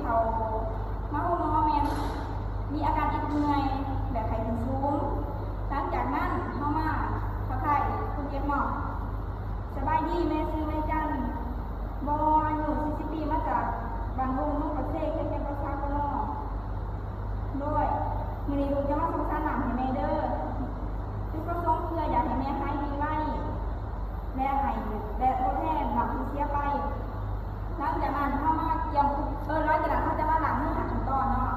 ເຂົາມາໂຮງໝໍແມ່ນມີອາການອິດເມື່ອຍ ແບບໄຂ້ຂຶ້ນສູງ. ຫຼັງຈາກນັ້ນເຮົາມາທັກທາຍຄົນເຈັບເນາະ. ສະບາຍດີ, ແມ່ຊື່ແມ່ຈັນ ບໍ່ ອາຍຸສີ່ສິບປີ ມາຈາກບ້ານໂຮງ ເມືອງປາກເຊ ແຂວງຈຳປາສັກ ກະນໍ. ໂດຍ ມື້ນີ້ລູກຈະມາສົ່ງສານນ້ຳໃຫ້ແມ່ເດີ. ຈຸດປະສົງເພື່ອຢາກໃຫ້ແມ່ຫາຍດີໄວ ແລະ ໃຫ້ ແລະ ທົດແທນນ້ຳທີ່ເສຍໄປ. ຫຼັງຈາກນັ້ນເຮົາມາກຽມ ເອີ ຫຼັງຈາກນັ້ນເຮົາຈະມາລ້າງມືຂັ້ນຕອນເນາະ.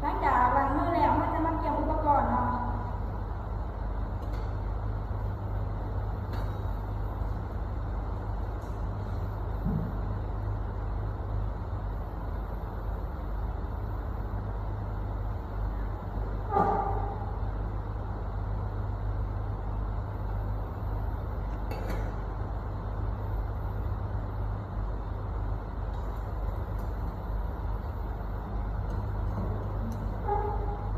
ຫຼັງຈາກລ້າງມືແລ້ວ ເຮົາຈະມາກຽມອຸປະກອນເນາະ.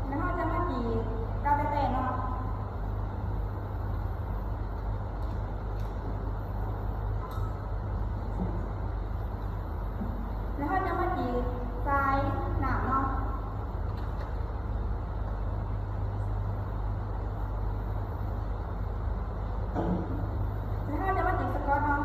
ແລ້ວເຮົາຈະມາກຣີດກາວແຕ້ໆເນາະ. ແລ້ວເຮົາຈະມາກຣີດສາຍນ້ຳເນາະ. ແລ້ວເຮົາຈະມາຕີສະກອດເນາະ.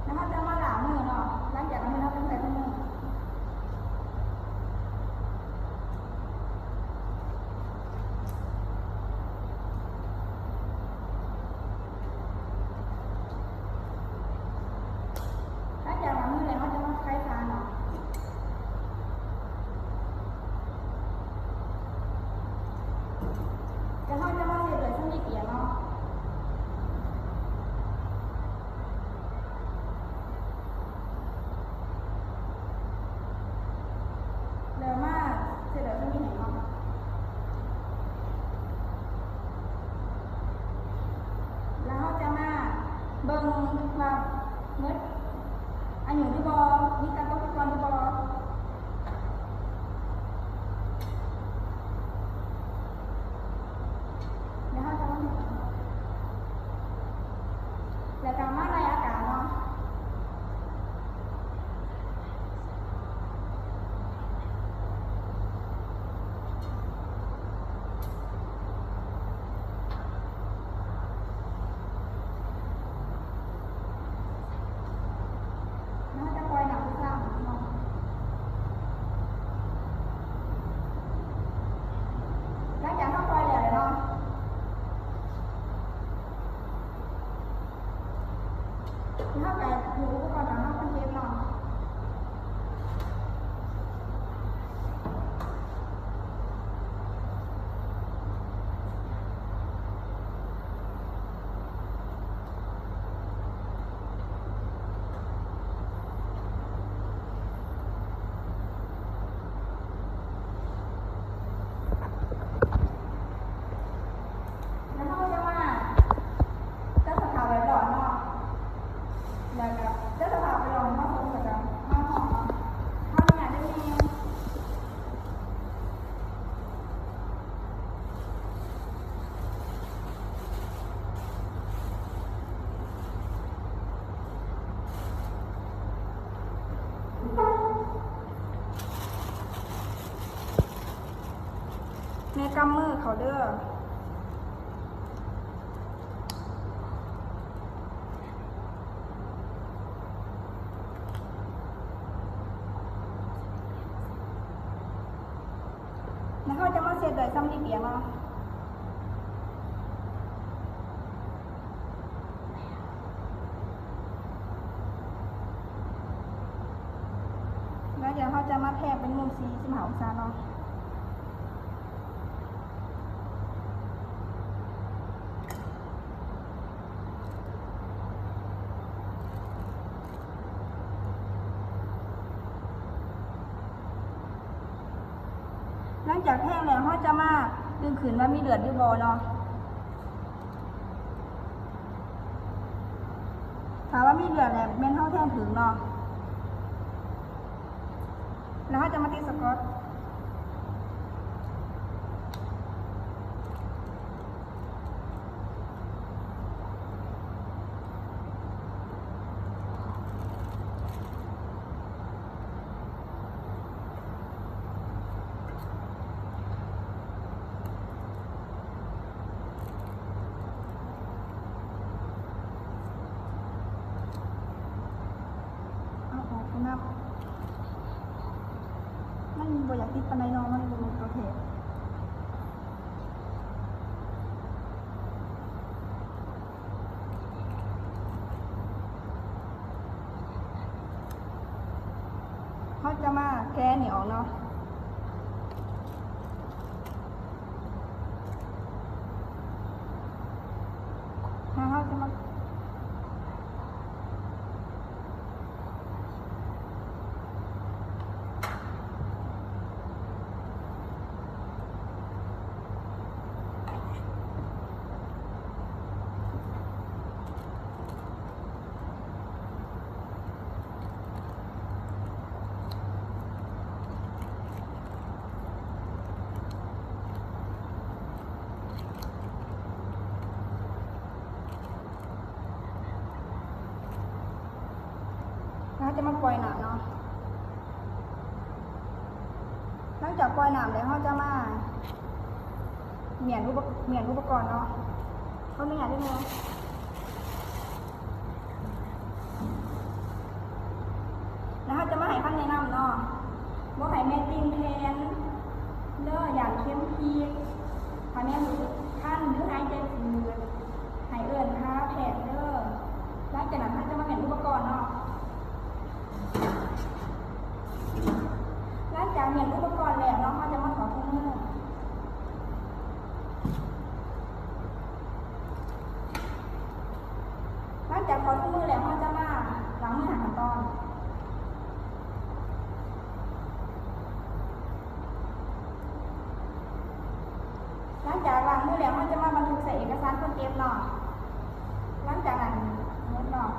ແລ້ວເຮົາຈະມາລ້າງມືເນາະ. ຫຼັງຈາກລ້າງມື ເຮົາຈະໃສ່ຖົງມື. ຫຼັງຈາກລ້າງມືແລ້ວ ເຮົາຈະມາໄຂຟາເນາະ. ແລ້ວເຮົາຈະມາເຊັດດ້ວຍສຳລີປຽກເນາະ. ແລ້ວມາເຊັດດ້ວຍສຳລີແຫ້ງເນາະ. ແລ້ວເຮົາຈະມາເບິ່ງວ່າໝົດອາຍຸຫຼືບໍ່ ມີການຕົກຕະກອນຫຼືບໍ່. ແລ້ວເຮົາຈະມາເຮັດ ແລ້ວກໍມາໄລ່ອາການເນາະ. ເຮົາຈະປ່ອຍນ້ຳຊາເນາະ. ຫຼັງຈາກເຮົາປ່ອຍແລ້ວເນາະ ເຮົາກໍຢູ່ອຸປະກອນຂອງເຮົາຄົນເຈັບເນາະ. ແລ້ວເຮົາຈະມາຈັດສະພາບແວດລ້ອມເນາະ ແລ້ວກໍຈັດສະພາບແວດລ້ອມເໝາະສົມ ແລ້ວກໍມາຮອງເນາະ. ເຮົາອະນຸຍາດເດີແມ່. ແມ່ກຳມືເຂົາເດີ. ແລ້ວເຮົາຈະມາເຊັດດ້ວຍສຳລີປຽກເນາະ. ແພງເປັນມຸມສີ່ສິບຫ້າອົງສາເນາະ. ຫຼັງຈາກແພງແລ້ວ ເຮົາຈະມາດຶງຂຶ້ນວ່າມີເລືອດຫຼືບໍ່ເນາະ. ຖ້າວ່າມີເລືອດແລ້ວ ແມ່ນເຮົາແທງຖືກເນາະ. ແລ້ວເຮົາຈະມາຕິດສະກອດ. ເອົາອອກໄປນຳ. ມັນບໍ່ຢາກຕິດປານໃດເນາະ, ມັນບໍ່ແມ່ນຕົວແທ້. ເຮົາຈະມາແກະອັນນີ້ອອກເນາະ. ແລ້ວເຮົາຈະມາ ເຮົາຈະມາປ່ອຍນ້ຳເນາະ. ຫຼັງຈາກປ່ອຍນ້ຳແລ້ວ ເຮົາຈະມາມ້ຽນອຸປະ ມ້ຽນອຸປະກອນເນາະ. ຂໍອະນຸຍາດເດີແມ່. ແລ້ວເຮົາຈະມາໃຫ້ຄຳແນະນຳເນາະ, ບໍ່ໃຫ້ແມ່ຕີນແຂນເດີ ຢ້ານເຂັມພິດ. ຖ້າແມ່ຮູ້ສຶກຄັນ ຫຼື ຫາຍໃຈຝືດ ໃຫ້ເອີ້ນຫາແພດເດີ. ຫຼັງຈາກນັ້ນເຮົາຈະມາມ້ຽນອຸປະກອນເນາະ. ຫຼັງຈາກມ້ຽນອຸປະກອນແລ້ວເນາະ ເຮົາຈະມາຖອດຖົງມື. ຫຼັງຈາກຖອດຖົງມືແລ້ວ ເຮົາຈະມາລ້າງມືຫ້າຂັ້ນຕອນ. ຫຼັງຈາກລ້າງມືແລ້ວ ເຮົາຈະມາບັນທຶກໃສ່ເອກະສານຄົນເຈັບເນາະ. ຫຼັງຈາກນັ້ນໝົດເນາະ